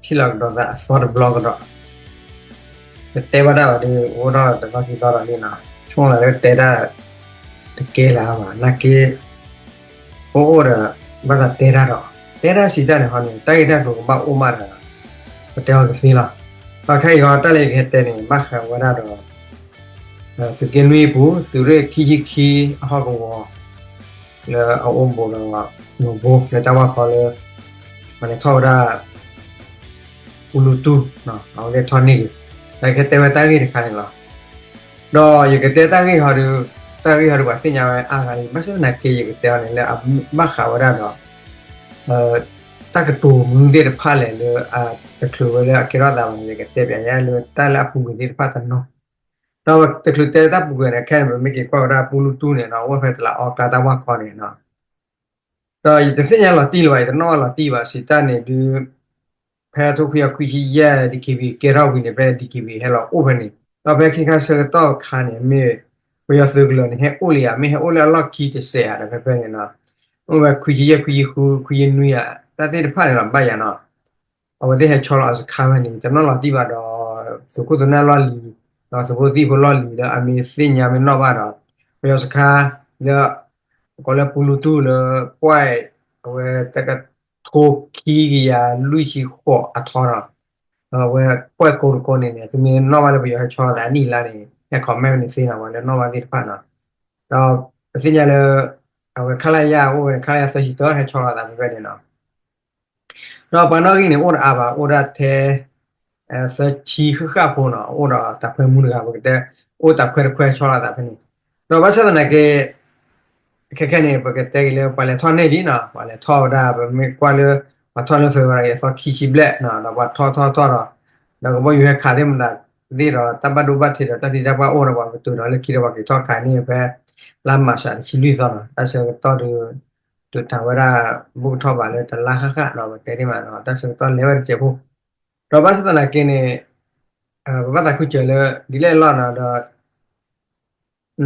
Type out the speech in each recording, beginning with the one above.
ထံၣ်လီၤကဒီးသးအသီတဘျီကဒီး, ပတဲဘၣ်တၢ်ဘၣ်ဒီး အိၣ်ထီၣ်တသီခံသီဒီးလံနီၤ, ဆိကမိၣ်လၢတဲတၢ်တကဲလၢၤဘၣ်, နာ်က့ အိၣ်အိၣ်ဒီး ဘၣ်သးတဲတၢ်ဒီး, တဲတၢ်စံးတၢ်န့ၣ်ဟီန့ၣ် တၢ်ဂ့ၢ်တၢ်ကျိၤကဘၣ်အိၣ်မးဒီး ပတဲအီၤကသ့လီၤ. ဒီးခဲအံၤဃီ တၢ်လၢယကဟဲတဲန့ၣ် ဘၣ်ဃးဝဲဒၣ်ဒီး သုးက့နွံအပူၤ သုးရ့ၣ်ခံဆံခံအဟီၣ်ကဝီၤ လၢအအိၣ်ဘူးဒီး နိၣ်ဘိ လၢတၢ်ဝၢ်ခီလၢ မၤလဲၤထီၣ်ဝဲဒၣ် ပူလူတူၢ် အဝဲသ့ၣ်ထီၣ်န့ၢ်ဂ့ၤ, ဒီးယကတဲဝဲတၢ်ဂ့ၢ်တခါန့ၣ်လီၤ. ဒီးယကတဲတၢ်ဂ့ၢ်ဟီဒီး တၢ်ဂ့ၢ်ဟီဒီးပှၤသ့ၣ်ညါဝဲအါဂၤလံ, ဘၣ်ဆၣ်သနာ်က့ ယကတဲအီၤန့ၣ်လၢအဘၣ်ဃးဝဲဒၣ်ဒီး တၢ်ကတိၤမနုၤသ့ၣ်တဖၣ်လဲၣ်လၢ တချုးဝဲလၢအကဲထီၣ်သးဘၣ်န့ၣ် ယကတဲပျးယဲလၢတၢ်လၢအပူၤကွံာ်သ့ၣ်တဖၣ်တနီၤ, ဒီးတချုးတဲတၢ်ပူၤကွံာ်န့ၣ် ခဲန့ၣ် ပမ့ၢ်က့ၤကွၢ်ဝဲဒၣ်ပူလူတူၢ်န့ၣ်နီၤ အိၣ်ဖဲတလးအီကျါတၢ်ဝၢ်ခီန့ၣ်နီၤ ဒီးယတသ့ၣ်ညါလီၤတံၢ်လၢၤဘၣ်, ယတနီၣ်ဘၣ်လီၤတံၢ်ဘၣ် စံးတၢ်န့ၣ်ဒုး ဖဲထိခွံကယၤခွံဆံယဲၢ် DKBA ကဲထီၣ်ဝံၤန့ၣ် ဖဲ DKBA ဟဲလီၤအိၣ်ဖဲန့ၣ်, ဒီးဖဲခ့ခါဆၢကတီၢ်အခါန့ၣ် မ့ၢ်ပယီၤသုးကလၢၤန့ၣ် ဟဲအိၣ်လံဧါ, မ့ၢ်ဟဲအိၣ်လၢအလီၢ်ခံတစဲးဧါဒီးဖဲဖဲန့ၣ်နီၤ, အိၣ်ဝဲခွံဆံယဲၢ် ခွံဆံဃု ခွံဆံနွံဧါ, တၢ်သ့ၣ်တဖၣ်န့ၣ်လီၤ ဘၣ်ယၤနီၤ အဝဲသ့ၣ်ဟဲဆီလီၤအစခါဖဲန့ၣ် တနီၣ်လီၤတံၢ်ဘၣ်ဒီး သုးခိၣ်သုးနၢ်လီၢ်လံၤ ဒီးသုးဖိသံၣ်ဖိလီၢ်လံၤလၢအမ့ၢ်သ့ၣ်ညါမ့ၢ်နီၣ်ဘၣ်ဒီး ပယီၤစခါ လၢ ကိးလၢပူလူတူၢ်လၢ ပွဲၣ် အဝဲတကထိခံကယၤ လွံၢ်ဆံဃိးအထီဒီး အဝဲပွဲၣ်ကိးတကိးန့ၣ်န့ၣ် သုမ့ၢ်နီၣ်ဘၣ်လၢပယီၤဟဲဆီလီၤသးအနံၣ်အလါန့ၣ် ဟဲ comment န့ၣ်သ့နီၤ ပှၤလၢနီၣ်ဘၣ်သ့ၣ်တဖၣ်နီၤ, ဒီးပသ့ၣ်ညါလၢ အဝဲ ခလရ အိၣ်ဝဲန့ၣ် ခလရ သၢဆံတၢ ဟဲဆီလီၤသးဖဲဖဲန့ၣ်နီၤ ဒီးပှၤနီၣ်ဂံၢ်န့ၣ် အိၣ်တအါဘၣ် အိၣ်ဒၣ်ထဲ သၢဆံဃၣ်ဃၣ်ဖိနီၤ အိၣ်ဒီးတၢ်ပၢမူတဂၤ ပကတဲ အိၣ်တၢ်ပၢတပၢဆီလီၤသးဖဲန့ၣ်, ဒီးဘၣ်ဆၣ်သနာ်က့ ခဲခဲန့ၣ် ပကတဲက့ၤလၢပှၤလဲၤထီၣ်န့ၢ်လံနီၤ ပှၤလဲၤထီၣ်ဝဲဒၣ် ပမ့ၢ်ကွၢ်လၢ ပှၤထီၣ်လၢဖဲဝဲဒၣ်အသီခံဆံဘျဲၣ်နီၤ ဒီးပှၤထီၣ်ထီၣ်ထီၣ်ဒီး ဒီးကဘီယူၤဟဲခးသ့ၣ်မတၤသ့ၣ်ဒီး တၢ်ဘၣ်ဒိဘၣ်ထံးဒီးတၢ်သံတၢ်ပှၢ်အိၣ်ဒီးပှၤကတိၤဒီးလၢခံဒီးပှၤက့ၤထီၣ်ခးန့ၢ်ဖဲ လါမၢ်ၡးတဆံလွံၢ်သီနီၤ တၢ်ဆၢကတီၢ်ဒီး တုၤတၢ်ဝဲဒၣ် ဘူးကထီၣ်ဘးလၢတလါဃၣ်ဃၣ်နီၤ ပတဲန့ၣ်မး တၢ်ဆၢကတီၢ်လဲၤဝဲတစဲးဖိ ဒီးဘၣ်ဆၣ်သနာ်က့န့ၣ် ပဘၣ်သးခုစၢၤလၢ ဒ်လဲၣ်လီၤနီၤ ဒီး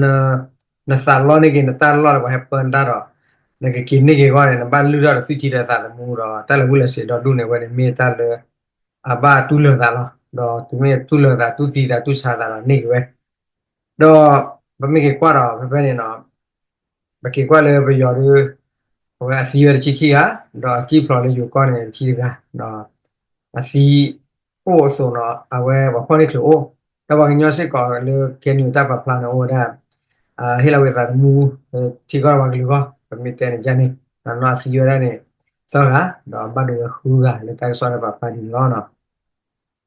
နသးလီန့ၢ်က့ၤနတၢ်လီၢ်လၢပှၤဟဲပၢနတၢ်ဒီး နကက့ၤန့ၢ်က့ၤအဂီၢ်န့ၣ် နဘၣ်လုၢ်ထီၣ်ဒီးသူၣ်ကံၢ်ဒီးသးသမူဒီး တၢ်လၢာ်ဘူၣ်လၢာ်စ့းဒီဒူၣ်န့ၣ် အဝဲန့ၣ်မ့ၢ်တၢ်လၢ အဘၣ်တူၢ်လိာ်သးလီၤ. ဒီးတုၤမ့ၢ်တူၢ်လိာ်သး တူၢ်သံသး တူၢ်ဆါသးဒီးန့ၢ်က့ၤဝဲ ဒီးပမ့ၢ်က့ၤကွၢ်ဒီး ဖဲဖဲန့ၣ်နီၤ ပက့ၤကွၢ်လၢပယီၤဒီး အဝဲအသံဝဲတဆံခံဂၤ ဒီးအစံၣ်ဖျိးလၢယိၤကီၢ်န့ၣ် တဆံတဂၤ ဒီးအသံအိၣ်အသိးနီၤ အဝဲပှၤဖီၣ်န့ၢ်ချုးအိၣ် ဒီးပှၤကညီစ့ၢ်ကီးလၢ KNU တၢ်ပာ်ဖျါန့ၣ် အိၣ်ဝဲဒၣ် ဟ့ၣ်လီၤဝဲသးသမူ ထံကီၢ်ဒီးပှၤကလုာ်အဂီၢ် ပမ့ၢ်တဲန့ၣ်ယါန့ၣ် နီၢ်နီၢ်အသံဝဲဒၣ်န့ၣ် သၢဂၤ ဒီးအဘၣ်ဒိဝဲဃုဂၤလၢတၢ်ကစီၣ်လၢပာ်ဖျါန့ၣ်လီၤ.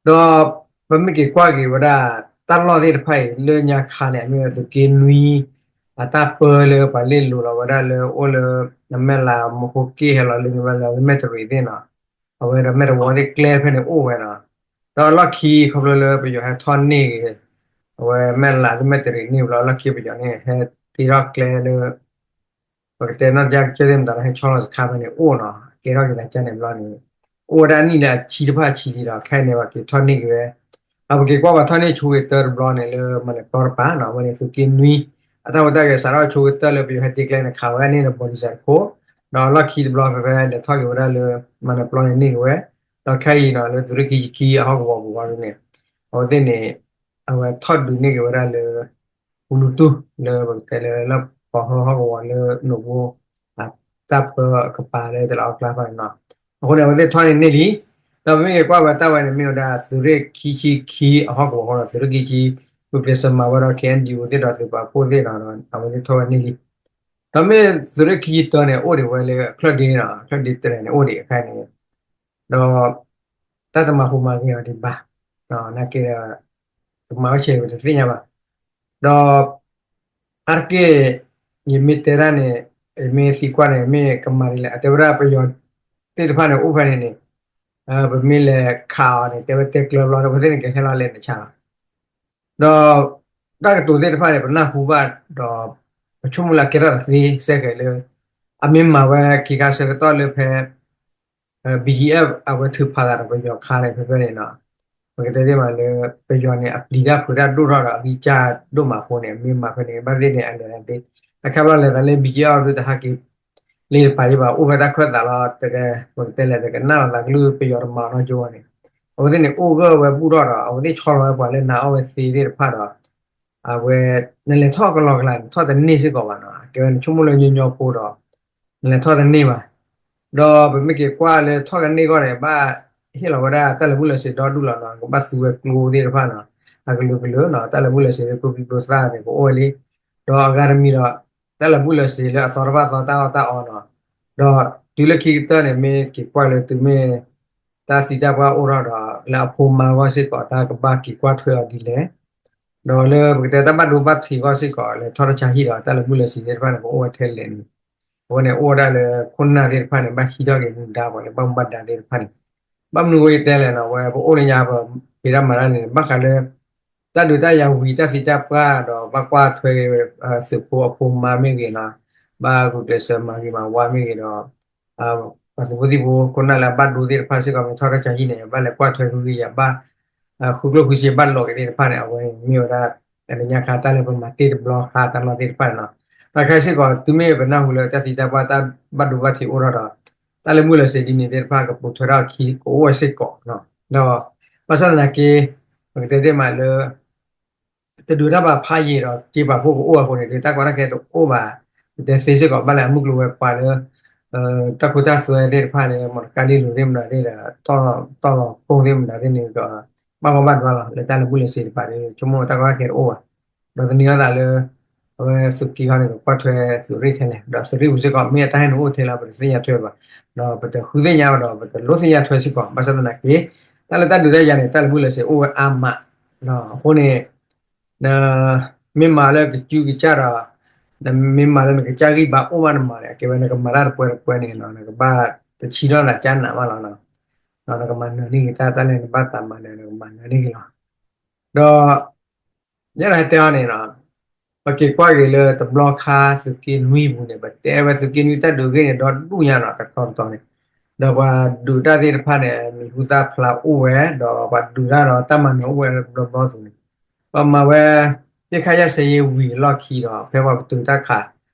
ဒီးပမ့ၢ်က့ၤကွၢ်က့ၤဝဲဒၣ် တၢ်လီၢ်သ့ၣ်တဖၣ်အံၤ လၢညါခါန့ၣ် အမ့ၢ်ဝဲသုးက့နွံ အတၢ်ပၢလၢပှၤလ့ၣ်လိၤလီၤဝဲဒၣ်လၢ အိၣ်လၢ အမဲၢ်လးမဟိက့ၣ်ဟဲလီၤလၢန့ၣ်ဝဲလၢမဲၢ်တရံးသ့ၣ်နီၤ အဝဲဒီးမဲၢ်တဝီသ့ၣ်ကျဲဖဲန့ၣ်အိၣ်ဝဲနီၤ ဒီးအလီၢ်ခံခီဖျိလၢပယီၤဟဲထီၣ်န့ၢ်ဂ့ၤ အဝဲမဲၢ်လးသ့ၣ်မဲၢ်တရံးန့ၢ်ဘျီ အလီၢ်ခံပယီၤန့ၣ် ဟဲတ့ထီၣ်ကျဲလၢ ပကတဲနီၢ်ကစၢ်ကစၢၢ်သ့ၣ်မတၤဒီး ဟဲဆီလီၤစခါဖဲန့ၣ်အိၣ်နီၤ ကဲထီၣ်က့ၤသးကၢ်န့ၣ်ဘျီန့ၣ် အိၣ်ဝဲဒၣ်အနံၣ်လၢအဆံတဖၣ်အဆံလံဒီး ခဲအံၤန့ၣ် ပှၤက့ၤထီၣ်န့ၢ်က့ၤဝဲ ဒီးပက့ၤကွၢ်ပှၤထီၣ်န့ၢ်ဆိကတၢၢ်တဘျီန့ၣ် လၢမၤနၢၤပျီတပၤနီၤ အဝဲန့ၣ်သုးက့နွံ အတၢ်ဖိတၢ်ဂဲၤစးထီၣ်ဆိကတၢၢ်လၢပယီၤဟဲတ့ကျဲန့ၣ် ခးဝဲန့ၣ်ဒီး ဘီဒံစၢတခိၣ် ဒီးလီၢ်ခံတဘျီဖဲဖဲလဲၤထီၣ်က့ၤဝဲဒၣ်လၢ မၤနၢၤပျီန့ၣ်န့ၢ်က့ၤဝဲ ဒီးခဲအံၤနီၤ လၢသုးရ့ၣ်ခံဆံခံအဟီၣ်ကဝီၤပူၤဝဲဒၣ်န့ၣ် အဝဲသ့ၣ်န့ၣ် အဝဲထီၣ်ဒုးန့ၢ်က့ၤဝဲဒၣ်လၢ ပူလူတူၢ် လၢပကတဲလၢ လၢပီၤဟၢဟီၣ်ကဝီၤလၢနိၣ်ဘိ တၢ်ပၢအကပၤလၢတလးအီကျါဖဲန့ၣ်နီၤ အဃိန့ၣ် အဝဲသ့ၣ်ထီၣ်န့ၢ်န့ၢ်လံ ဒီးပမ့ၢ်က့ၤကွၢ်ဝဲတၢ်ဝဲန့ၣ် မ့ၢ်ဝဲဒၣ်သုးရ့ၣ်ခံဆံခံအဟီၣ်ကဝီၤဃီဒီး သုးရ့ၣ်ခံဆံ ပူၤကျဲးစၢးမၤဝဲဒီး KNDO သ့ၣ်ဒီးသုးပာ်ဖှိၣ်သ့ၣ်ဒီး အဝဲသ့ၣ်ထီၣ်ဝဲန့ၢ်လံ ဒီးမ့ၢ်သုးရ့ၣ်ခံဆံတၢန့ၣ် အိၣ်ဒံးဝဲလၢအချၢၣ်ဒ့နီၤ အချၢၣ်ဒ့တြဲၤန့ၣ် အိၣ်ဒံးအခါန့ၣ် ဒီး တၢ်တမၤဟူးမၤဂဲၤအီၤဒံးဘၣ် နာ်က့ဒီး ကမၤဝဲဆဲးဝဲတသ့ၣ်ညါဘၣ် ဒီး အါတက့ၢ် ယမ့ၢ်တဲတၢ်န့ၣ် ယမ့ၢ်သံကွၢ်န့ၣ် မ့ၢ်ကမၤဒ်လဲၣ် အတဲဝဲဒၣ်ပယီၤသ့ၣ်တဖၣ်န့ၣ် အိၣ်ဖဲန့ၣ်န့ၣ် ပမ့ၢ်လဲၤခးအီၤန့ၣ် တဲဝဲတဲကျၢၤဘျီဒီး အဝဲသ့ၣ်န့ၣ် ကဟဲလီၤလဲၤနဆါလီၤ ဒီး တၢ်ကတိၤသ့ၣ်တဖၣ်န့ၣ် ပနၢ်ဟူဘၣ်ဒီး ပဆိကမိၣ်လၢအကဲထီၣ်သးသ့စဲဃဲၤလၢ အမ့ၢ်မၤဝဲခံခါဆၢကတီၢ်လၢဖဲ BGF အဝဲထုးဖးသးဒီးပယီၤခါန့ၣ် ဖဲဖဲန့ၣ်နီၤ ပကတဲသ့ၣ်မးလၢ ပယီၤန့ၣ် အပျံၤတၢ်ဖုးတၢ်ဒိၣ်ထီၣ်ဒီး အဂံၢ်စၢ်ဒိၣ်မးအဃိန့ၣ် အမ့ၢ်မၤဖဲန့ၣ် ဘၣ်သ့ၣ်န့ၣ် အလဲၤသးသ့ အခါဘျီလဲၤသးလၢ BGF ဒုးတဟးက့ၤ လ့တပာ်ယဘၣ် အိၣ်ဖဲတၢ်ခၢၣ်သးလီၤ ပကတဲလဲၣ် တကနၣ်လီၤသးကလုၢ်ပယီၤတမၤနီတကၠိဘၣ်န့ၣ် အဝဲသ့ၣ်န့ၣ် အိၣ်ဂၢၢ်ဝဲဘူၣ်ထီၣ်ဒီး အဝဲသ့ၣ်ဆီလီၤဝဲပှၤလၢနၤအီၣ်ဝဲသ့သ့ၣ်တဖၣ်ဒီး အဝဲ နလဲၤထီၣ်ကလီကလီန့ၣ် ထီၣ်တန့ၢ်စ့ၢ်ကီးဘၣ်နီၤ. အကဲဝဲနဆိကမိၣ်လၢညီညီဖိဒီး နလဲၤထီၣ်တန့ၢ်ဘၣ်. ဒီးပမ့ၢ်က့ၤကွၢ်လၢထီၣ်ကန့ၢ်ဂီၢ်န့ၣ် ဘၣ်ဟ့ၣ်လီၤဝဲဒၣ်တၢ်လၢာ်ဘူၣ်လၢာ်စ့ၤဒီဒူၣ်လီၤနီၤ. ကဘၣ်သူဝဲကျိသ့ၣ်တဖၣ်နီၤ, အကလုာ်ကလုာ်နီၤ, တၢ်လၢာ်ဘူၣ်လၢာ်စ့ၤလၢကျိချံကျိသၣ်န့ၣ် ကအိၣ်ဝဲလံ. ဒီးအဂၤတမံၤဒီး တၢ်လၢာ်ဘူၣ်လၢာ်စ့ၤလၢအသီတဖၣ်သီ တၢ်အီၣ်တၢ်အီနီၤ. ဒီးတုၤလၢခံကတၢၢ်န့ၣ် မ့ၢ်က့ၤကွၢ်လၢတုၤမ့ၢ် တၢ်သံတၢ်ပှၢ်အိၣ်ထီၣ်ဒီး လၢအဖိမါအဂီၢ်စ့ၢ်ကီး တၢ်ကဘၣ်က့ၤကွၢ်ထွဲအီၤဒ်လဲၣ်. ဒီးလၢပကတဲတၢ်ဘၣ်ဒိဘၣ်ထံးအဂီၢ်စ့ၢ်ကီး လဲၤထီၣ်တၢ်ဆါဟံၣ်ဒီး တၢ်လၢာ်ဘူၣ်လၢာ်စ့ၤသ့ၣ်တဖၣ်န့ၣ် ကအိၣ်ဝဲထဲလဲၣ်န့ၣ် အဝဲန့ၣ်အိၣ်ဝဲဒၣ်လၢ ခိၣ်နၢ်သ့ၣ်တဖၣ်န့ၣ် ဘၣ်ဟံးထီၣ်က့ၤမူဒါ ပှၤလၢဘၣ်မူဘၣ်ဒါသ့ၣ်တဖၣ်န့ၣ်. ဘၣ်မနုၤအဃိယတဲလဲၣ်နီၤ, အဝဲပအိၣ်လၢညါ ပဖံးတၢ်မၤတၢ်န့ၣ် ဘၣ်ဃးလၢ တၢ်ဒုးတၢ်ယၤဝံၤ တၢ်သံတၢ်ပှၢ်ဒီး ဘၣ်ကွၢ်ထွဲ သုးဖိအဖိမါမ့ၢ်ဂ့ၤနီၤ, ဘၣ်ဂုာ်ကျဲးစၢးမၤဂ့ၤမၤဝါမ့ၢ်ဂ့ၤဒီး ပှၤသုးဖိသံၣ်ဖိ ခိၣ်နၢ်လၢအဘၣ်ဒိသ့ၣ်တဖၣ်စ့ၢ်ကီး မ့ၢ်ထီၣ်တၢ်ဆါဟံၣ်န့ၣ် ဘၣ်လဲၤကွၢ်ထွဲဂ့ၤဂ့ၤ ယၤဘၣ် ဃုကျိၣ်ဃုစ့ဘၣ်လိာ်က့ၤသ့ၣ်တဖၣ်န့ၣ် အဝဲမ့ၢ်ဝဲဒၣ် လၢညါခါတၢ်လၢပမၤတ့ၢ်တဘျီဃာ်တၢ်လီၢ်သ့ၣ်တဖၣ်န့ၣ်လီၤ. တၢ်ခဲစ့ၢ်ကီး တုၤမ့ၢ်ပနၢ်ဟူလၢတၢ်သံတၢ်ပှၢ် တၢ်ဘၣ်ဒိဘၣ်ထံးအိၣ်ထီၣ်ဒီး တၢ်လၢာ်ဘူၣ်လၢာ်စ့ၤဒ်န့ၣ်သ့ၣ်တဖၣ် ကပိာ်ထွဲထီၣ်အခံကအိၣ်ဝဲစ့ၢ်ကီးနီၤ. ဒီး ဘၣ်ဆၣ်သနာ်က့ ပကတဲသ့မးလၢ တဒုးတၢ်ဘၣ်ဖးယံာ်ဒီး က့ပာ်ဖှိၣ်ကအိၣ်အဃိန့ၣ် ဒုးတၢ်ကီတၢ်ခဲတအိၣ်ဘၣ်. ပတဲသ့စ့ၢ်ကီး ဘၣ်လဲၣ်အမုၢ်ကျိၤဝဲၤကွာ်လၢ တၢ်ခိတၢ်သွဲသ့ၣ်တဖၣ်လၢ မီၢ်တကါလံလိၤသ့ၣ်မတၤသ့ၣ်ဒီး တီၢ်လီၤကိၢ်သ့ၣ်မတၤသ့ၣ်န့ၣ်ဒီး ဘၣ်ကီဘၣ်ဒွါလီၤ လၢတၢ်လၢာ်ဘူၣ်လၢာ်စ့ၤတဖၣ်ဒီး ဆိကမိၣ်တၢ်ကီတၢ်ခဲတအိၣ်ဘၣ်. ဒီးသန့ၤအသးလၢ အဝဲသုးက့ခီန့ၣ် ကကွၢ်ထွဲသုးရ့ၣ်ထဲလဲၣ် ဒီးသုးရ့ၣ်ပူၤစ့ၢ်ကီး မ့ၢ်အတၢ်ဟဲနုာ်အိၣ်ထဲလၢ ပတသ့ၣ်ညါထွဲဘၣ်, ဒီးပတဃုသ့ၣ်ညါဘၣ်ဒီး ပတလိၣ်သ့ၣ်ညါထွဲစ့ၢ်ကီး ဘၣ်ဆၣ်သနာ်က့ တၢ်လၢတၢ်ဒုးတၢ်ယၤန့ၣ် တၢ်လၢာ်ဘူၣ်လၢာ်စ့ၤအိၣ်ဝဲအါမး အဃိန့ၣ် နမ့ၢ်မၤလၢကစုကစၢ်ဒီး နမ့ၢ်မၤလၢနကစၢ်ဂံၢ်ဘါအိၣ်ဘၣ်နမၤန့ၣ် အကဲဝဲနကမၤတၢ်တပှဲၤတပှဲၤန့ၣ် နကဘၣ်တဆံထီၣ်သးကၢ်နးမးလီၤ. နကမၤနၢၤန့ၢ်က့ၤတၢ် တၢ်လၢနဘၣ်သးမၤနၢၤ နကမၤနၢၤန့ၢ်က့ၤလီၤ. ဒီး ယအဲၣ်ဒိးဟဲတဲအီၤန့ၣ် ပက့ၤကွၢ်က့ၤလၢတဘျီခါသုးက့နွံပူၤန့ၣ် ပတဲဝဲသုးက့နွံတၢ်ဒုးဂ့ၢ်န့ၣ် ဒီဒူၣ်ညါနီၤ တတီၤတတီၤန့ၣ်, ဒီးပှၤဒုးတၢ်သ့ၣ်တဖၣ်န့ၣ် မံၤဟူသၣ်ဖျါအိၣ်ဝဲ ဒီးပှၤဒုးတၢ်ဒီးတၢ်မၤနၢၤအိၣ်ဝဲဘျီဘျီအသိးန့ၣ်, ပှၤမၤဝဲ ပစ်ခတ်ရပ်စဲရေးဝံၤအလီၢ်ခံဒီး ဖဲပှၤပတုာ်တၢ်ခး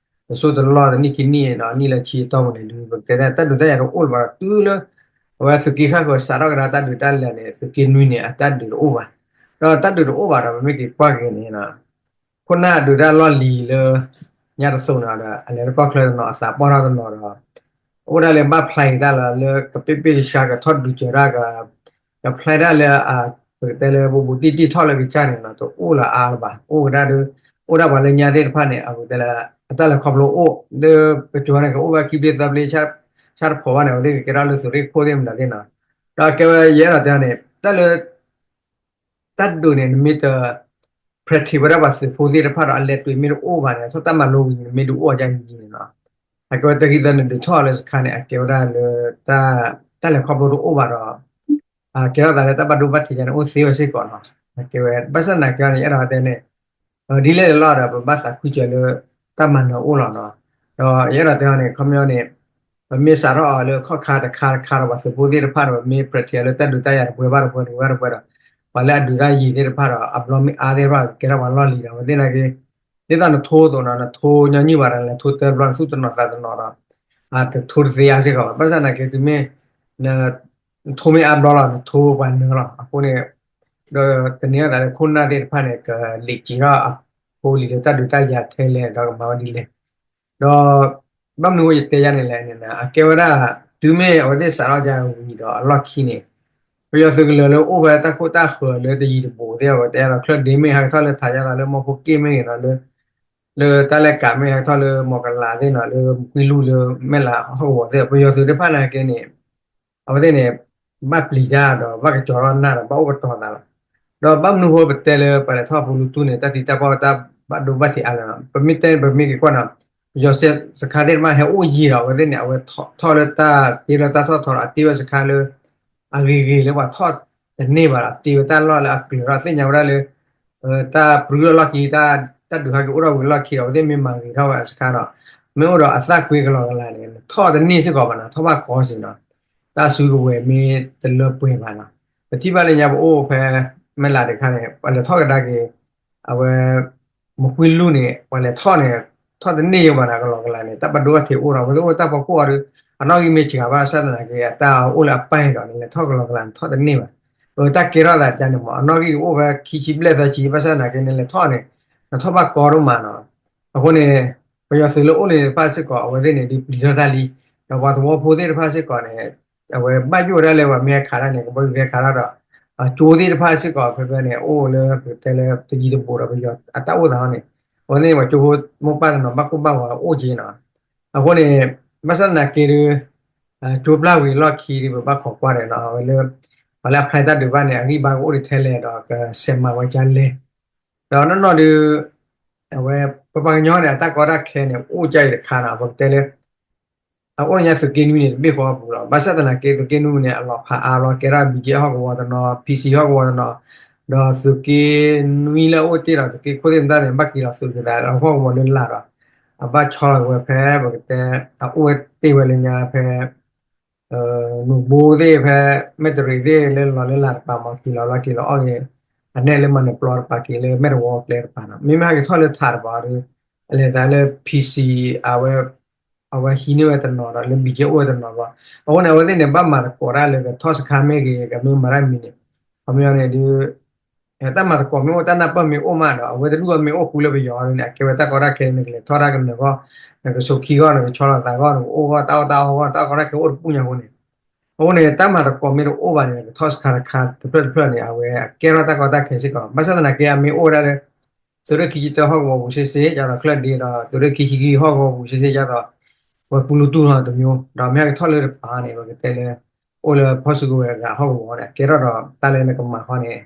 တစိၢ်တလီၢ်တနံၣ်ခံနံၣ်န့ၣ် နံၣ်လၢဆံအတီၢ်ပူၤန့ၣ် ဒုးပကတဲဒၣ် တၢ်ဒုးတၢ်ယၤတအိၣ်လၢၤဘၣ်ဒီး တုၤလၢ အဝဲသုးက့ဃၣ်ဃၢၤစးထီၣ်ကဒါတၢ်ဒုးတၢ်လဲၤန့ၣ် သုးက့နွံန့ၣ် အတၢ်ဒုးတအိၣ်ဘၣ်. ဒီးတၢ်ဒုးတအိၣ်ဘၣ်ဒီး ပမ့ၢ်က့ၤကွၢ်က့ၤန့ၣ် ခိၣ်နၢ်ဒုးတၢ်လီၢ်လံၤလၢ ညါတသိးန့ၣ်ဒီး အလဲၤလၢကီၢ်ချၢတနီၤ အသးပှၢ်ထီၣ်တနီၤဒီး အိၣ်ဒၣ်လၢဘၣ်ဖျါက့ၤတၢ်လီၤ လၢကပ့ၢ်ပ့ၢ်ကဆှါ ကထီၣ်ဒုးစၢၤတၢ်က ကဖျါတၢ်လၢ ပကတဲလၢဘူးဘူးတံၢ်တံၢ်ထီၣ်လၢကစၢ်န့ၣ်နီၤ တအိၣ်လၢအါလၢၤဘၣ်. အိၣ်ကဒါဒု အိၣ်ဒၣ်ပှၤလၢညါသ့ၣ်တဖၣ်န့ၣ် အပကတဲလၢ အတၢ်လဲၤခီဖျိအိၣ် လၢပကၠိန့ၣ် ကအိၣ်ဝဲခံဘျ့သၢဘျ့ ဆၣ်တဖိးဘၣ်န့ၣ် အဝဲသ့ၣ်ကကဲထီၣ်လၢသုးရ့ၣ်ခိၣ်သ့ၣ်မတၤသ့ၣ်နီၤ. ဒီးကဲဝဲယအဲၣ်ဒိးတဲအီၤန့ၣ် တၢ်လၢ တၢ်ဒုးန့ၣ် နမ့ၢ်တ practice ဝဲဒၣ်ပှၤသုးဖိသ့ၣ်တဖၣ်ဒီး အလဲၤတွံၤမ့ၢ်တအိၣ်ဘၣ်န့ၣ် အထီၣ်တၢ်မၤလိဝံၤန့ၣ် မ့ၢ်ဒုးအိၣ်အီၤယါယံၤန့ၣ်နီၤ. အကဲဝဲတဂံၢ်သၢနဒုးထီၣ်လၢစခါန့ၣ် အကဲဝဲဒၣ်လၢ တၢ်လဲၤခီဖျိတအိၣ်ဘၣ်ဒီး ကဲထီၣ်သးလၢတၢ်ဘၣ်ဒိဘၣ်ထံးယါန့ၣ် အိၣ်သ့ဝဲစ့ၢ်ကီးနီၤ. အကဲဝဲ ဘၣ်ဆၣ်သနာ်က့န့ၣ် ယအဲၣ်ဒိးတဲန့ၣ် ဒ်လဲၣ်တလီၢ်ဒီး ပဘၣ်သးခုစၢၤလၢ တၢ်မၤနၢၤအိၣ်လီၤနီၤ. ဒီးယအဲၣ်ဒိးတဲအီၤန့ၣ် ခီပညီန့ၣ် ပမ့ၢ်စးထီၣ်အီၤလၢခီၣ်ခါတခါတခါဒီး ပှၤသုးဖိသ့ၣ်တဖၣ်ဒီး ပမ့ၢ် practice လၢတၢ်ဒုးတၢ်ယၤတပှဲၤဘၣ်တပှဲၤတပှဲၤဘၣ်တပှဲၤဒီး ပှၤလၢအဒုးတၢ်ယံၤသ့ၣ်တဖၣ်ဒီး အဘျီမ့ၢ်အါသ့ၣ်တဖၣ် ကဲထီၣ်ပှၤလီၢ်လံၤဒီး အဝဲသ့ၣ်နာ်က့ ဒ်သိးနထိအသိးနီၤ နထိညီနုၢ်ဘၣ်ဒီး နထိတၢဘျီ နသူၣ်တနီၤသးတနီၤဒီး တထိတသ့အါစ့ၢ်ကီးဘၣ်. ဘၣ်ဆၣ်သနာ်က့ တုၤမ့ၢ် နထိမ့ၢ်အါဘျီလီၤ နထိပှၤနၢၤလီၤ. အဃိန့ၣ် ဒီးတနံၤအသးလၢခိၣ်နၢ်သ့ၣ်တဖၣ်န့ၣ် ကလံာ်စံးထီၣ်အဖိလံၤလၢတၢ်ဒုးတၢ်ယၤထဲလဲၣ် ဒီးကမၤဝဲဒ်လဲၣ်. ဒီး ဘၣ်မနုၤအဃိယတဲယါန့ၣ်လဲၣ်န့ၣ် အကဲဝဲဒၣ် တုၤမ့ၢ်အဝဲသ့ၣ်စးထီၣ်ယါဝံၤဒီးအလီၢ်ခံန့ၣ် ပယီၤသုးကလၢၤလၢအိၣ်ဖဲတၢ်ခိတၢ်ဃၢၤလၢတယံၤတဘူးသ့ၣ် အဝဲတဲဒီး ချၢၣ်ဒ့မ့ၢ်ဟဲကထီၣ်လၢထးယါသးလၢမီၢ်ဖိက့ၣ်မ့ၢ်ဂ့ၤနီၤ လၢ လၢတၢ်လဲၤကးမ့ၢ်ဟဲကထီၣ်လၢမီၢ်ကလးသ့ၣ်နီၤ လၢမကွံလူၢ်လၢမဲၢ်လးဟီၣ်ကဝီၤသ့ၣ် ပယီၤသုးတဖၣ်နာ်က့န့ၣ် အဝဲသ့ၣ်န့ၣ် ဘၣ်ပျံၤတၢ်ဒီး ဘၣ်ကကၠီၤထီၣ်နၢ်ဒီး ဘၣ်အိၣ်ကတီၤသးလီၤ. ဒီးဘၣ်မနုၤဃိပတဲလၢပှၤလဲၤထီၣ်ပူၤလူတူၢ်န့ၣ် တၢ်သံတၢ်ပှၢ်တၢ်ဘၣ်ဒိဘၣ်ထံးအါလဲၣ်နီၤ. ပမ့ၢ်တဲ ပမ့ၢ်က့ၤကွၢ်နီၤ ပယီၤစခါသ့ၣ်တဖၣ်ဟဲအိၣ်ယံၤဒီး အဝဲသ့ၣ်န့ၣ် အဝဲထီၣ်လၢတၢ်တ့လၢတၢ်ထီၣ်ထီဒီး အတ့ဝဲစခါလၢ အဂ့ၤဂ့ၤလၢပှၤထီၣ်တန့ၢ်ဘၣ်ဒီး တ့ဝဲတၢ်လီၢ်လၢအကျၢၤထီၣ်သ့ၣ်ညါဝဲဒၣ်လၢ တၢ်ပြူလီၢ်ခံ တၢ်ဒုးဟဲက့ၤအိၣ်ထီၣ်ဝံၤလီၢ်ခံဒီး အဝဲသ့ၣ်မ့ၢ်မၤဂ့ၤထီၣ်ဝဲအစခါဒီး မ့ၢ်အိၣ်ဒီးအသၣ်ကွ့ကလီကလီန့ၣ် ထီၣ်တန့ၢ်စ့ၢ်ကီးဘၣ်နီၤ ထီၣ်ဘၣ်ကီစ့ၢ်နီၤ တၢ်စုကဝဲၤမ့ၢ်တလၢပှဲၤဘၣ်နီၤ. ပထံၣ်ဘၣ်လၢညါပအိၣ်ဖဲ မဲၢ်လးတခါန့ၣ် ပှၤလဲၤထီၣ်ကဒါက့ၤ အဝဲ မကွံလူၢ်န့ၣ် ပှၤလဲၤထီၣ်န့ၣ် ထီၣ်တန့ၢ်ယိဘၣ်နီၤ ကလီကလီန့ၣ် တၢ်ဘၣ်ဒိဘၣ်ထံးအိၣ်ဒီး အဝဲသ့ၣ်အိၣ်တၢ်ဖီခိၣ်အီၤဒီး အနီၣ်ဂံၢ်မ့ၢ်စှၤဘၣ်ဆၣ်သနာ်က့ အတၢ်အိၣ်လၢအပၢ်အံၤဒီး နလဲၤထီၣ်ကလီကလီန့ၣ် ထီၣ်တန့ၢ်ဘၣ်. အတၢ်ကဲထီၣ်သးကန့ၣ်မး အနီၣ်ဂံၢ်တအိၣ်ဖဲခံဆံဘျဲၣ်သၢဆံ ဘၣ်ဆၣ်သနာ်က့န့ၣ် လဲၤထီၣ်န့ၣ် နထီၣ်ဘၣ်ကီဒိၣ်မးနီၤ. အဃိန့ၣ် ပယီၤသုးလၢအိၣ်လံတဖၣ်စ့ၢ်ကီး အဝဲသ့ၣ်န့ၣ်ဒုးပျံၤထီၣ်တၢ်လံ. ဒီးပှၤသဝီဖိသ့ၣ်တဖၣ်စ့ၢ်ကီးန့ၣ် အဝဲဘၣ်ယိၣ်ဒၣ်လၢပှၤမ့ၢ်ဟဲခးတၢ်န့ၣ် ကဘီယူၤကဟဲခးတၢ်ဒီး ကၠိသ့ၣ်တဖၣ်စ့ၢ်ကီး ဖဲဖဲန့ၣ် အိၣ်လၢပကတဲလၢတယံၤတဘူးဒီး ပယီၤအတၢ်အိၣ်သးန့ၣ် အဝဲသ့ၣ်န့ၣ် ပှၤကၠိဖိမိၢ်ပၢ်တနီၤ ဘၣ်ကိၢ်ဘၣ်ဂီၤအိၣ်က့ၤနီၤ. အဃိန့ၣ် ဘၣ်ဆၣ်သနာ်က့ဒီး ကၠိပျၢ်ဝံၤအလီၢ်ခံဒီး ပဘၣ်ခိးကွၢ်ဒီးနီၤ အဝဲလၢ ပှၤလၢအဖျါတၢ်ဒုးဘၣ်န့ၣ် အဂံၢ်ဘါကအိၣ်ဒံးထဲလဲၣ်ဒီး ကဆဲးမၤဝဲဒ်လဲၣ်. ဒီးနီၢ်နီၢ်ဒီး အဝဲ ပပှၤကညီန့ၣ် အတၢ်ကီတၢ်ခဲန့ၣ် အိၣ်ကၠၢ်အံၤတခါနီၤ ပကတဲလၢ အအိၣ်လၢညါသုးက့နွံန့ၣ် တဘ့ၣ်ဃီအပူၤလီၤ. ဘၣ်ဆၣ်သနာ်က့ သုးက့နွံန့ၣ် အလီၤဖးအါလီၤ ကဲထီၣ် ဘံက့ဟီၣ်ကဝီၤတနီၤ ဖံစံဟီၣ်ကဝီၤတနီၤ ဒီးသုးက့နွံလၢအအိၣ်တ့ၢ်ဒီး သုးက့ခိၣ်သ့ၣ်မတၤန့ၣ် ဘၣ်က့ၤလီၤသုးက့သးလၢဟီၣ်ကဝီၤလၢလာ်ဒီး အဘၣ်ဆီလီၤက့ၤဝဲဖဲ ပကတဲ အအိၣ်တ့ၢ်ဝဲလၢညါဖဲ နိၣ်ဘိသ့ၣ်ဖဲ မဲၢ်တရံးသ့ၣ်လၢလီၤလၢလာ်တပၤမၤက့ၤလီၤလီၤက့ၤလီၤအီၣ်က့ၤ အနဲၣ်လၢမၤနၢၤပျီတပၤက့ၤလၢမဲၢ်တဝီကျဲတပၤနီၤ မ့မ့ၢ်ဟဲက့ၤထီၣ်လၢထးတပၤဒီး အလဲၤသးလၢ ဖံစံ အဝဲ အဝဲဟံးန့ၢ်ဝဲတနီၤဒီးလၢ ဘံက့ အိၣ်ဝဲတနီၤဘၣ်. အဃိန့ၣ် အဝဲသ့ၣ်န့ၣ် ဘၣ်မၤသကိးတၢ်လၢကထီၣ်စခါမ့ၢ်ဂ့ၤ ကမ့ၢ်မၤတၢ်မံၤန့ၣ် ခီပညီန့ၣ်ဒီး တၢ်မၤသကိးမ့ၢ်အိၣ် တၢ်နၢ်ပၢၢ်မ့ၢ်အိၣ်မးဒီး အဝဲတဒူၣ်အမ့ၢ်အိၣ်ဃူလၢပယီၤအီၤန့ၣ် အကဲဝဲတၢ်ကီတၢ်ခဲန့ၣ် နကလဲၤထီၣ်တၢ်ကနၢၤဂီၢ် နကဆိးခံဂီၢ် နကဆီလီၤသးဂီၢ် နကအိၣ်ဂီၢ် တၢ်အီၣ်တၢ်အီဂီၢ် တၢ်ကီတၢ်ခဲအိၣ်တပူၤညါအဃိန့ၣ် အဃိန့ၣ် တၢ်မၤသကိးမ့ၢ်တအိၣ်ဘၣ်န့ၣ် ကထီၣ်စခါတခါတဖျၢၣ်တဖျၢၣ်န့ၣ် အဝဲအကဲထီၣ်တၢ်ကီတၢ်ခဲစ့ၢ်ကီး ဘၣ်ဆၣ်သနာ်က့ အမ့ၢ်အိၣ်ဝဲဒၣ်လၢ သုးရ့ၣ်ခံဆံတၢဟီၣ်ကဝီၤပူၤစ့ၢ်စ့ၢ် ဒ်သိးချၢၣ်ဒ့ဒီး သုးရ့ၣ်ခံဆံခံဟီၣ်ကဝီၤပူၤစ့ၢ်စ့ၢ် ဒ်သိး ဝဲပူၤလူတူၢ်နီၤတမျိုး ဒီးမ့ၢ်ဟဲကထီၣ်လၢတပၤန့ၣ် ပကတဲလၢ အိၣ်လၢဖီၣ်စုကဝဲၤအဂၤဟီၣ်ကဝီၤန့ၣ် အကဲထီၣ်ဒီးတၢ်လၢနကမၤဃီန့ၣ်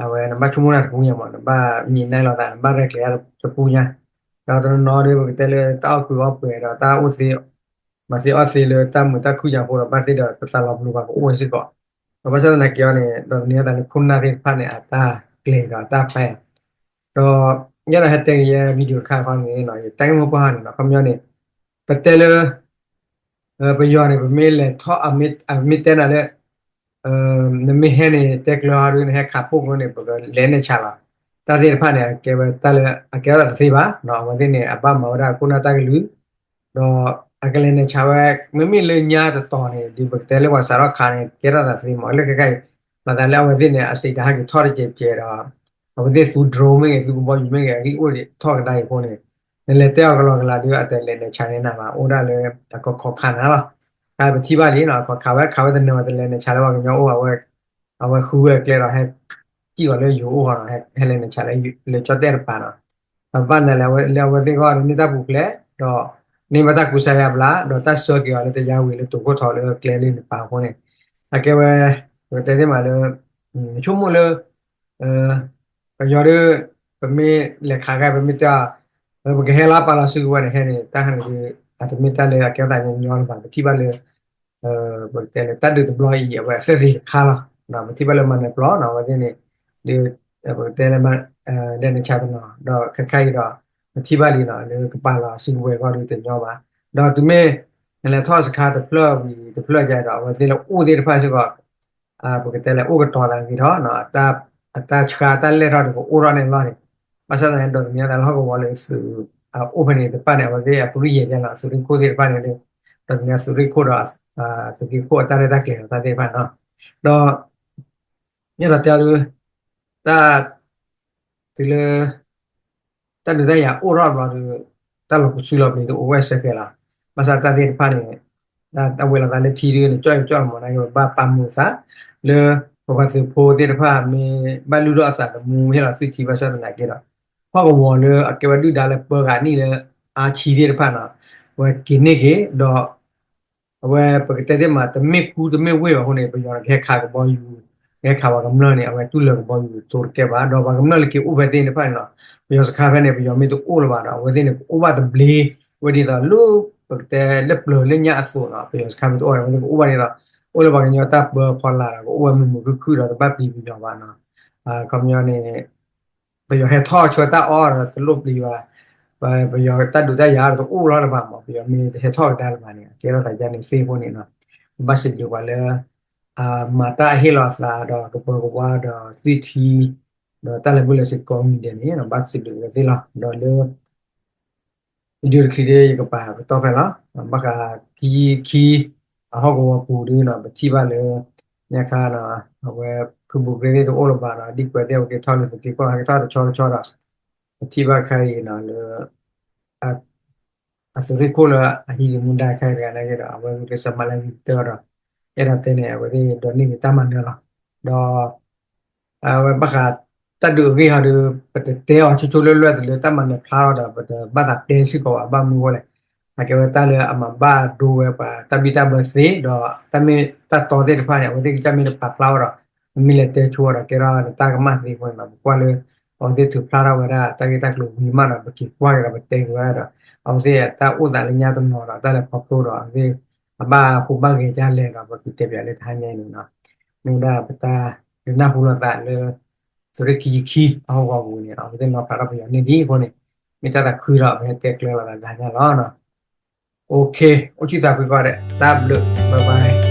အဝဲနဘၣ်ဆိကမိၣ်တၢ်တပူၤညါမး နဘၣ်ညံးနဲၣ်လိာ်သး နဘၣ်ရဲၣ်ကျဲၤတပူၤညါ ဒီးတနီၤနီၤဒီး ပကတဲလၢတၢ်အီၣ်ကုးအီၣ်ပှဲၤဒီးတၢ်အိၣ်သ့ မၤသ့အီၣ်သ့လၢတၢ်မုာ်တၢ်ခုၣ်ညါအဃိဒီး ဘၣ်သ့ဒီးတသးလီၤပလိာ်ဘၣ်ကအိၣ်ဝဲစ့ၢ်ကီး ဒီးဘၣ်ဆၣ်သနာ်က့အီၤန့ၣ် ဒီးသန့ၤအသးလၢခိၣ်နၢ်သ့ၣ်တဖၣ်န့ၣ် အတၢ်ကျဲၤဒီးအတၢ်ဖျါ ဒီး ယဲဒၣ်ဟဲတဲက့ၤယဲ video တခါခီန့ၣ် ယတၢ်ဂ့ၢ်မိၢ်ပှၢ်ဟီန့ၣ် ခီပညီန့ၣ် ပတဲလၢ ပယီၤန့ၣ် ပမ့ၢ်လဲၤထီၣ် အမ့ၢ်တဲနၤလၢ နမ့ၢ်ဟဲန့ၣ် တဲကျၢၤဟီဒီး နဟဲခးပိၢ်ကျိန့ၣ် ပကလဲၤနဲၣ်ဆးလီၤ. တၢ်သ့ၣ်တဖၣ်န့ၣ် အကဲဝဲတၢ်လၢ အကဲထီၣ်သးတသ့ဘၣ်. အဝဲသ့ၣ်န့ၣ် အဘၣ်မၤဝဲဒၣ်ခိၣ်နၢ်တၢ်ကလုၢ် ဒီးအကလဲၤနဲၣ်ဆးဝဲ မ့မ့ၢ်လၢညါတတီၤန့ၣ် ဒ်ပကတဲလၢပှၤစးထီၣ်ခးန့ၣ် ကဲထီၣ်သးသ့မး လၢခဲခါအံၤ မၤသးလၢအဝဲသ့ၣ်န့ၣ် အစံးတၢ်ဟဲက့ၤထီၣ်တကဲးကဲးဒီး အဝဲသ့ၣ်သူ drone မ့ၢ်ဂ့ၤ သူကဘီယူၤမ့ၢ်ဂ့ၤ အဂံၢ်အိၣ်ထီၣ်ကဒါအံၤအဃိန့ၣ် နလဲၤတဲအီၤကလီကလီဒီး အတလဲၤနဲၣ်ဆးန့ၣ်နၤဘၣ် အိၣ်ဒၣ်လၢအကခီခးနၤလီၤ. တၢ်ပထံၣ်ဘၣ်လံနီၤ ခီခးဝဲခးဝဲတနၢၤဝဲတလဲၤနဲၣ်ဆးလၢပှၤကညီအိၣ် အဝဲဃုဝဲအကျဲဒီး ဟဲစံၣ်အီၤလၢယိၤအိၣ်ဃီနီၤ ဟဲလဲၤနဲၣ်ဆးလၢကၠီၣ်တဲၣ်တပၤနီၤ ဒီးဘၣ်နၤလၢအဝဲသ့ၣ်အဂီၢ်န့ၣ် န့ၢ်တၢ်ပူၤဖျဲး ဒီးန့ၢ်ဘၣ်တၢ်ကူစါယါဘျါ ဒီးတၢ်ဆှၢက့ၤအီၤလၢတယါဝံၤလၢတိၤခိၣ်ထီလၢကျဲလၢနပၤအဃိန့ၣ် အကဲဝဲ ပကတဲသ့ၣ်မးလၢ ဆိကမိၣ်လၢ ပယီၤဒီး ပမ့ၢ်လဲၤခးခဲ ပမ့ၢ်တဲ ပကဟဲလီၤပာ်လီၤစုကဝဲၤန့ၣ်ဟဲန့ၣ် တၢ်ဟဲန့ၣ်ဒီး အတမ့ၢ်တၢ်လၢအကဲထီၣ်သးညီညီလၢၤဘၣ် ပထံၣ်ဘၣ်လၢ ပကတဲလၢတၢ်ဒုးတဘျီအံၤ အဝဲအသ့ၣ်သ့ၣ်တခါလီၤ. ပထံၣ်ဘၣ်လၢမၤနၢၤပျီနီၤ အဝဲသ့ၣ်န့ၣ် ဒီး ပကတဲလၢ လဲၤနဲၣ်ဆးတနီၤ ဒီးခဲခါအံၤဒီး ပထံၣ်ဘၣ်လံနီၤ လၢကပာ်လီၤစုကဝဲၤအဂီၢ်ဒီးတညီဘၣ်. ဒီးတုၤမ့ၢ် နလဲၤထီၣ်စခါတဖျၢၣ်ဝံၤတဖျၢၣ်ယါဒီး အဝဲသ့ၣ်လၢအိၣ်သ့ၣ်တဖၣ်စ့ၢ်ကီး ပကတဲလၢအိၣ်ကတီၤသးဂ့ၤထီၣ် အတၢ်ဆှါတၢ်လဲၢ်ထီၣ်ဒီးကအိၣ်ထီၣ်န့ၣ်လီၤန့ၣ် ဘၣ်ဆၣ်သနာ်က့ ဒီးသန့ၤသးလၢဟီၣ်ကဝီၤလၢသုး အိၣ်ဖဲန့ၣ်တဖၣ်န့ၣ် အဝဲသ့ၣ်အပရံၣ်ယဲၢ်ယဲၢ်လီၤ သုးရ့ၣ်ခိၣ်သ့ၣ်တဖၣ်န့ၣ်ဒီး ဒီးသန့ၤသုးရ့ၣ်ခိၣ်ဒီး သုးက့ခိၣ်အတၢ်ရဲၣ်တၢ်ကျဲၤဒီးတၢ်သ့ၣ်တဖၣ်န့ၣ်လီၤ. ဒီး ယအဲၣ်ဒိးတဲအီၤဒုး တၢ် တုၤလၢ တၢ်ဒုးတၢ်ယၤအိၣ်ထီၣ်ဘျီဒီး တၢ်လီၤပစုလီၤပျံၤဒီးအိၣ်ဝဲစဲးကဲလီၤ. ဘၣ်ဆၣ်တၢ်သ့ၣ်တဖၣ်န့ၣ် တၢ်ဝဲလီၤသးလၢထံဒုးန့ၣ် ကၠီၣ်အံၤကၠီၣ်လီၤမးန့ၣ် ပဘၣ်ပာ်မူသး လၢ ပပှၤသုးဖိသ့ၣ်တဖၣ် မ့ၢ်ဘၣ်လုၢ်ထီၣ်အသးသမူဟ့ၣ်လီၤသွံၣ်ထံဘၣ်ဆၣ်သနာ်က့ဒီး ဟီၣ်ကဝီၤလၢအကဲဝဲဒုၣ်ဒါလၢပၢဃာ်နံၣ်လၢ အါဆံသ့ၣ်တဖၣ်န့ၣ် ဝဲက့ၤန့ၢ်က့ၤ ဒီး အဝဲပကတဲသ့ၣ်မး တမ့ၢ်ခူတမ့ၢ်ဝ့ၢ်ဘၣ်အဃိန့ၣ် ပယီၤကဟဲခးကဘီယူၤ ကဟဲခးပှၤကမျၢၢ်န့ၣ် အဝဲတူၢ်လၢာ်ကဘီယူၤသိတကဲဘၣ် ဒီးပှၤကမျၢၢ်လၢက့ၤအိၣ်ဖဲသ့ၣ်တဖၣ်န့ၣ်လီၤ. ပယီၤစခါဖဲန့ၣ် ပယီၤမ့ၢ်တအိၣ်လၢၤဘၣ်ဒီး အဝဲသ့ၣ်န့ၣ် ကအိၣ်ဘၣ်သဘျ့ ဝဲဒ်သိးလၢ ပကတဲလၢပျၢၤလၢညါအသိးနီၤ ပယီၤစခါမ့ၢ်တအိၣ်န့ၣ် အဝဲသ့ၣ်ကအိၣ်ဘၣ်ဒ်သိး အိၣ်လၢပှၤကညီတၢ်ပၢဖီလာ်ဒီး ကအိၣ်ဝဲမုာ်မုာ်ခုၣ်ခုၣ်ဒီးတဘၣ်ပျံၤပယီၤဘၣ်နီၤ. ခီပညီန့ၣ် ပယီၤဟဲထီၣ်ဆှၢတၢ်အီၣ်ဒီးတလိၣ်ပျံၤဘၣ်, ပယီၤတၢ်ဒုးတၢ်ယၤဒီးတအိၣ်လီၤလၢၤဘၣ်မး, ပယီၤမ့ၢ်ဟဲထီၣ်ကဒါလၢၤဘၣ်န့ၣ် အကဲထီၣ်သးယါန့ၣ်သ့အဃိန့ၣ်နီၤ, ဘၣ်စံးဘျုးပှၤလၢ မၤတၢ်ဟ့ၣ်လီၤသးဒီးကပၢၤကဝါဒီးသွံၣ်ထံ ဒီးတၢ်လဲၤဘူၣ်လဲၤစ့ၢ်ကီးမံၤဒဲးန့ၣ် ဘၣ်စံးဘျုးဝဲသ့ၣ်လီၤ. ဒီးလၢ video တချံးဒီး ယကပာ်ပတီၢ်ဖဲလီၤ. ဘၣ်ဃးခံဆံခံ အဟီၣ်ကဝီၤပူၤဒီးနီၤ ပထံၣ်ဘၣ်လၢ ညါခါနီၤ အဝဲ ဖုဘူးက့သ့ၣ်တအိၣ်လၢၤဘၣ်ဒီး ဒ်ကွဲးသ့ၣ်အဝဲက့ၤထီၣ်လၢသုးက့ခိၣ် ဟဲက့ၤထီၣ်တဆီတဆီဒီး ပထံၣ်ဘၣ်ခဲအံၤနီၤလၢ အသုးရ့ၣ်ခိၣ်လၢအဟံးက့ၤမူဒါခဲအံၤတဂၤနာ်က့ဒီး အဝဲဂုာ်ကျဲးစၢးမၤလၢဂ့ၤကတၢၢ်ဒီး အဲၣ်ဒိးတဲန့ၣ် အဝဲသ့ၣ်ဒိးန့ၢ်က့ၤတၢ်မၤနၢၤလီၤ. ဒီး အဝဲဘၣ်ဃးတၢ်ဒုးအဂ့ၢ်ဟီဒီး ပတတဲအီၤဆိဆိလၢလၢာ်တလၢတၢ်မၤနၢၤဖျါထီၣ်ဒီး ပတဘၣ်သးတဲစ့ၢ်ကီးဘၣ် ဘၣ်မနုၤအဃိလဲၣ်, အကဲဝဲတၢ်လၢအမၤဘၣ်ဒိဝဲပှၤတၢ်ဘံၣ်တၢ်ဘၢသ့ ဒီးတၢ်မ့ၢ်တၢ်တီသ့ၣ်တဖၣ်န့ၣ် အဝဲသ့ၣ်ကစၢ်မ့ၢ်တပာ်ဖျါထီၣ်ဒီး ပမ့ၢ်လဲၤတဲဆိဒီး ကဲထီၣ်တၢ်ကမၣ်သ့အဃိန့ၣ်ဒီး ပကွၢ်လၢ အဝဲသ့ၣ်ထုးဖျါထီၣ်ဝဲဒၣ်တၢ်ဂ့ၢ်တၢ်ကျိၤဝံၤမးဒီး ပက့ၤကွၢ်က့ၤဒီးပတဲက့ၤဝဲဒၣ်ဒီး အဝဲသ့ၣ်တၢ်အိၣ်သးလၢညါတနီၤဒီး တၢ်လဲၤခီဖျိဒီး အဝဲသ့ၣ်အဘၣ်ဟူးဘၣ်ဂဲၤဒ်လဲၣ်ဒီး ပက့ၤတဲပၠးလၢတဟါညါန့ၣ်နီၤ. မ့ၢ်ဝဲဒၣ်ပတၢ်ဒုးနၢ်ဟူလိာ်သးလၢ သုးရ့ၣ်ခံဆံခံအဟီၣ်ကဝီၤပူၤန့ၣ် အဝဲသ့ၣ်နီၤဖးထီၣ်ပယီၤန့ၢ်ဒံးအဃိန့ၣ် မ့ၢ်တၢ်သးခုဒီး ပဟဲတဲကျၢၤလိာ်သးတဟါညါလီၤ. OK, အိၣ်ဆူၣ်သးဖှံကိးဂၤဒဲး တၢ်ဘျုး bye bye.